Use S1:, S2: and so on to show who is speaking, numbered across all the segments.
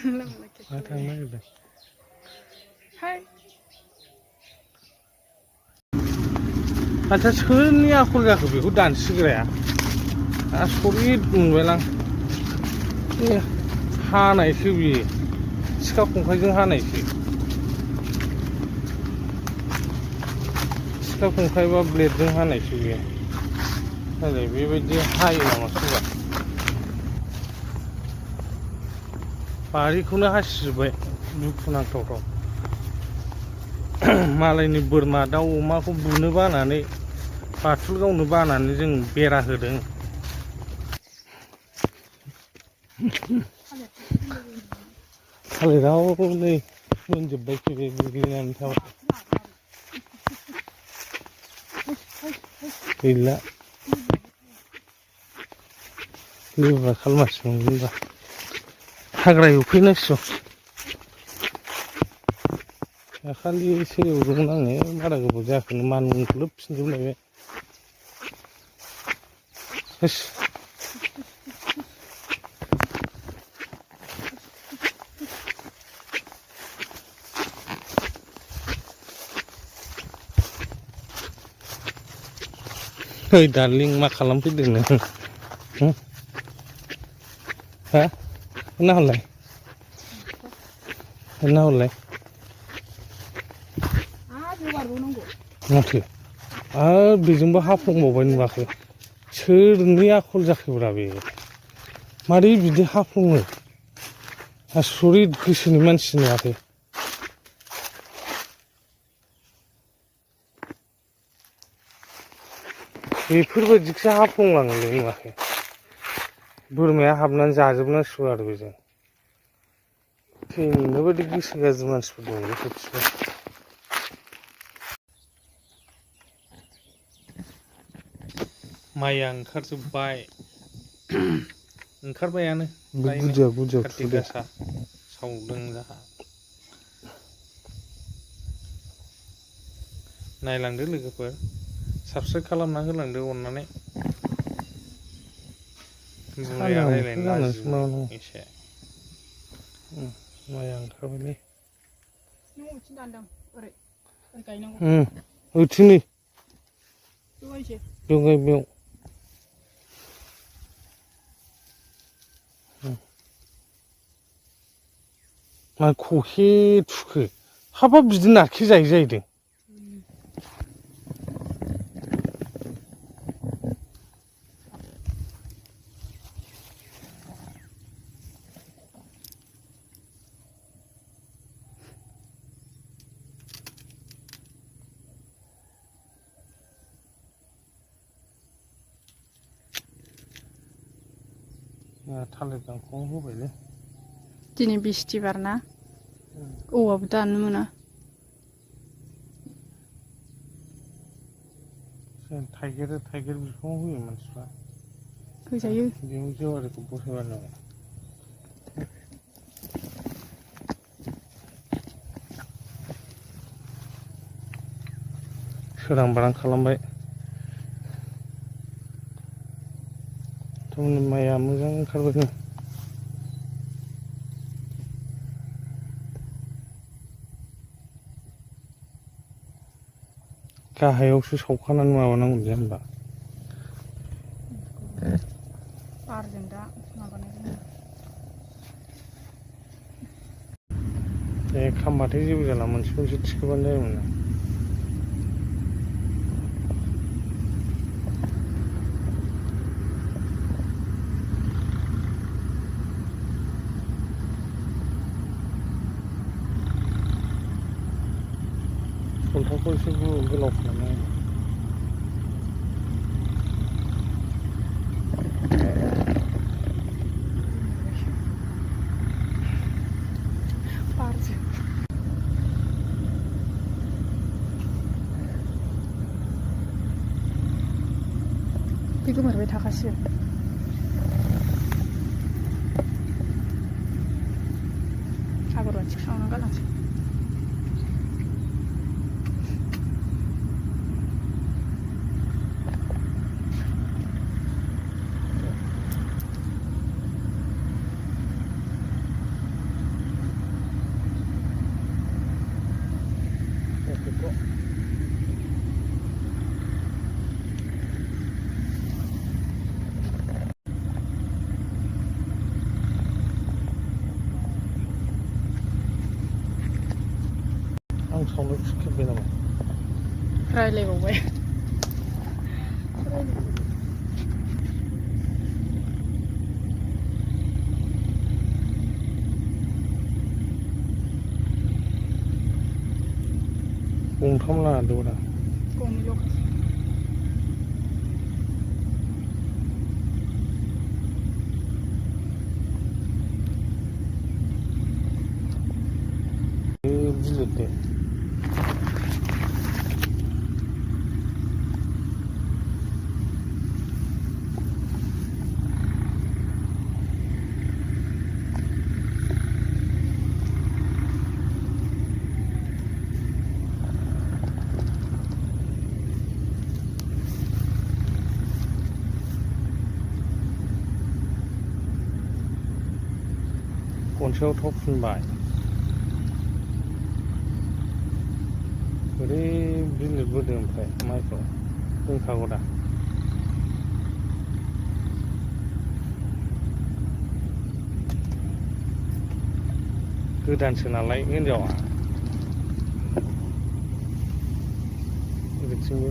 S1: मा थांनो नागिरदों आच्छा सोरनि आखल जाखो बेखौ दानसिग्राया आसरित मोनबायलां हानायसो बियो सिखा खंखाइजों हानायसो सिखा खंखाइ बा ब्लेडजों हानायसो बियो नाथाय बेबायदि हायो नामा सोरबा बारिखौनो हासिजोब्बाय दुखुनांथावथाव मालायनि बोरमा दाउ अमाखौ बुनो बानानै बाथुल गावनो बानानै जों बेरा होदों थालिराव नै मोनजोब्बायसो बे गोग्लैनानै थाबाय गैला लेब्रा खालमासिगोन होनबा हाग्रा एवफैनांसिगौ दाखालिसो एवदोंमोन आङो बारा गोबाव जायाखैनो मानखौ लोबफिनजोबलायबाय ओइ डार्लिं मा खालामफैदों नों हा ना हरलाय ना हरलाय माथो आरो बेजोंबो हाफ्लंबावबाय नुवाखै सोरनि आखल जाखोब्रा बे मारै बिदि हाफ्लङो आसरित गोसोनि मानसि नुवाखै बेफोरबायदिखौसो हाफ्लंलाङोलै नुवाखै बोरमाया हाबनानै जाजोबनांसिगौ आरो बेजों थैनो बायदि गोसो गाज्रि मानसिफोर दंलै खाथियाव माइया ओंखारजोब्बाय ओंखारबायानो कार्तिक गासा सावदों जाहा नायलांदो लोगोफोर साबस्क्राइब खालामना होलांदो अननानै बुराया रायज्लायनो लाजियो एसे माइया ओंखारबायलै ओइथिंनै दहाय बेयाव मा खहे थुखो हाबाब बिदि नारखि जायो जाहैदों थालिर गांखं होबायलै
S2: दिनै बिस्थिबार ना औवाबो दाननो मोना
S1: थाइगिर बिफाङाव होयो मानसिफ्रा
S2: होजायो
S1: बेयाव जेवारिखौ बसायबानो जाबाय सोरां बारां खालामबाय थारमाने माइया मोजां ओंखारबाय गाहायावसो सावखानानै माबानांगौ जाया होनबा
S2: बारजों दा माबानाय
S1: ए खामबाथाय जेबो जाला मोनसे मोनसे थिखोबानो जायोमोन ना खलथाखौ एसे गोलाव खालामनांगौ
S2: बे गोमोरबाय थाखासिगोन आगरबाथि सावना गालांसै
S1: आं सावनो खेबबाय नामा
S2: रायलायबावबाय
S1: गंथाम लादोंब्रा
S2: गंनैल' खासै
S1: बुलेट दे खनसेयाव थाव फुनबाय बोरै बिलिर बोदों ओमफ्राय माइखौ दोनखागौ दा गोदानसो नालाय हिनजावा ओरैथिंबो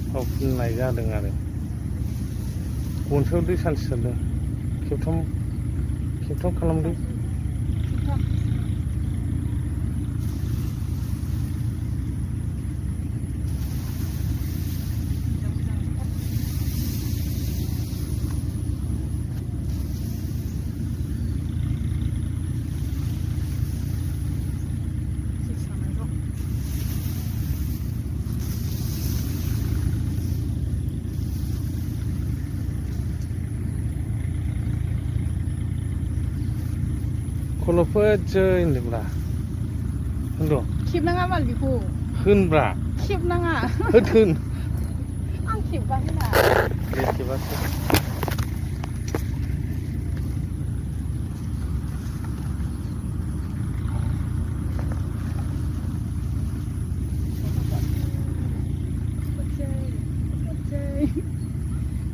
S1: थाव फुननाय जादों आरो गनसेयाव दै सान्थि सारदों खेबथाम खालामदो खल'फोरसो होनदोंब्रा होनद'
S2: खेबनाङा बाल बेखौ
S1: होनब्रा
S2: खेबनाङा
S1: होन
S2: आं खेबबा होना
S1: दे खेबासो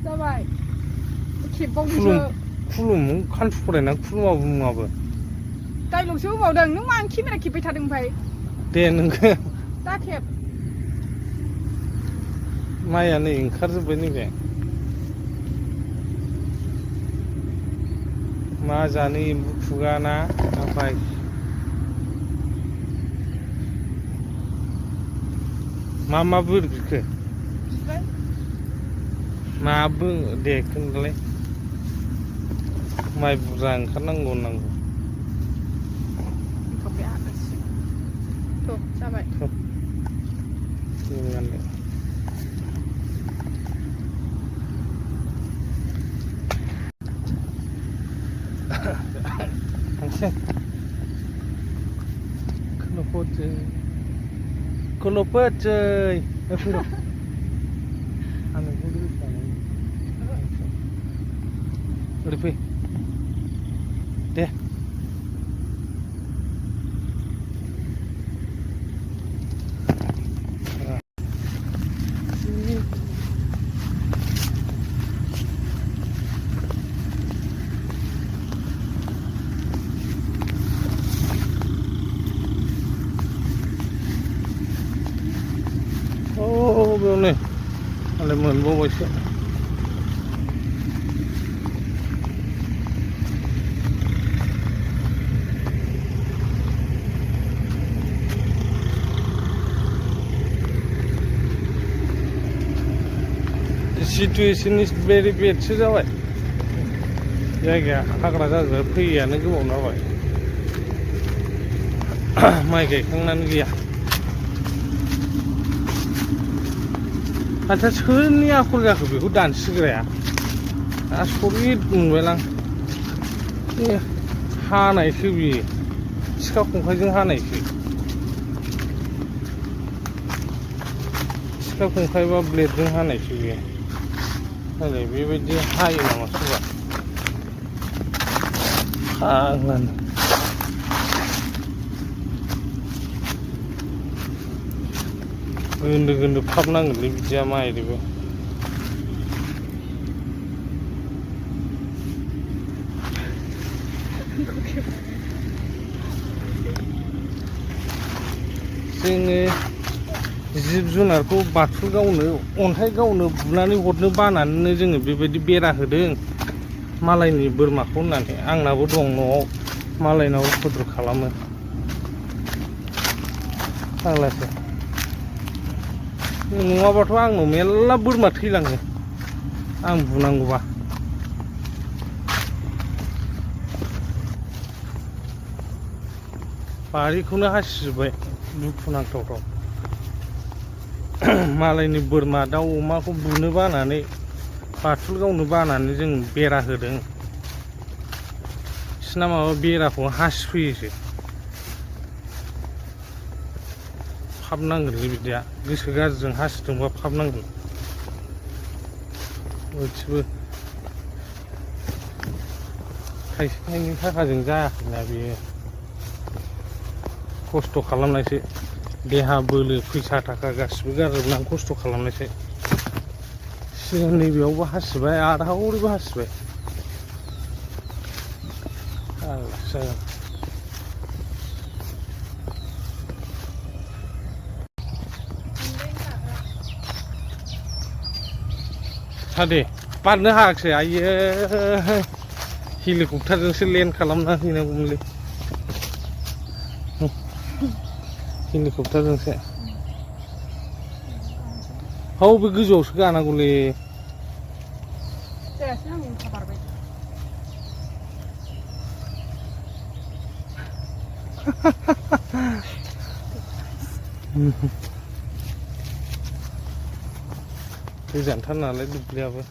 S2: जाबाय खेबबावनोसो
S1: खुलुम खान्थु फरायना खुलुमाबो मुङाबो
S2: डाइलगसो होबावदों नों मानो केमेरा खेबबाय थादों ओमफ्राय
S1: दे नोंखो
S2: दा खेब
S1: माइया नै ओंखारजोब्बाय नैबे मा जानो एम्बु खुगा ना ओमफ्राय मा बोर बिखो मा दे खोन्थालाय माइ बुरजा ओंखारनांगौ होननांगौ
S2: जाबाय
S1: थांसै खल'फोरसै फैर' आं नोंखौ ओरै फै दे बेयावनो मालाय मोनबावबायसो सिटुएसन इज भेरि बेडसो जाबाय जायगाया हाग्रा जाजोब्बाय फैयैयानो गोबाव जाबाय माइ गायखांनानै गैया आच्छा सोरनि आखल जाखो बेखौ दानसिग्राया आसरित मोनबायलां हानायसो बियो सिखा खंखाइजों हानायसो सिखा खंखाइ बा ब्लेडजों हानायसो बियो बेबायदि हायो नामा सोरबा फाग्लानो गोन्दो गोन्दो फाब नांगोनलै बिदिया माइरिबो जोङो जिब जुनारखौ बाथुल गावनो अन्थाइ गावनो बुनानै हरनो बानानैनो जोङो बेबायदि बेरा होदों मालायनि बोरमाखौ होननानै आंनाबो दं न'आव मालायनाव उपद्र खालामो फाग्लासो नङाबाथ' आंनाव मेरला बोरमा थैलाङो आं बुनांगौबा बारिखौनो हासिजोब्बाय दुखुनांथावथाव मालायनि बोरमा दाउ अमाखौ बुनो बानानै बाथुल गावनो बानानै जों बेरा होदों बिसिना माबा बेराखौ हासिफैयोसो फाब नांगोनलै बिदिया गोसो गाज्रिजों हासिदोंबा फाब नांगोन गासिबो थाइसे थाइनै थाखाजों जायाखैना बेयो खस्थ' खालामनायसो देहा बोलो फैसा थाखा गासिबो गारजोबनानै खस्थ' खालामनायसो सिगां नैबेयावबो हासिबाय आरो हरैबो हासिबाय जागोन सादे बारनो हायाखिसै आइयो हेलिकप्टारजोंसो लेन्ड खालामना हैनांगौमोनलै हेलिकप्टारजोंसो औ बे गोजौआवसो गानांगौलै
S2: जायासै आं उल्था बारबाय
S1: गोजानथार नालाय दुब्लियाबो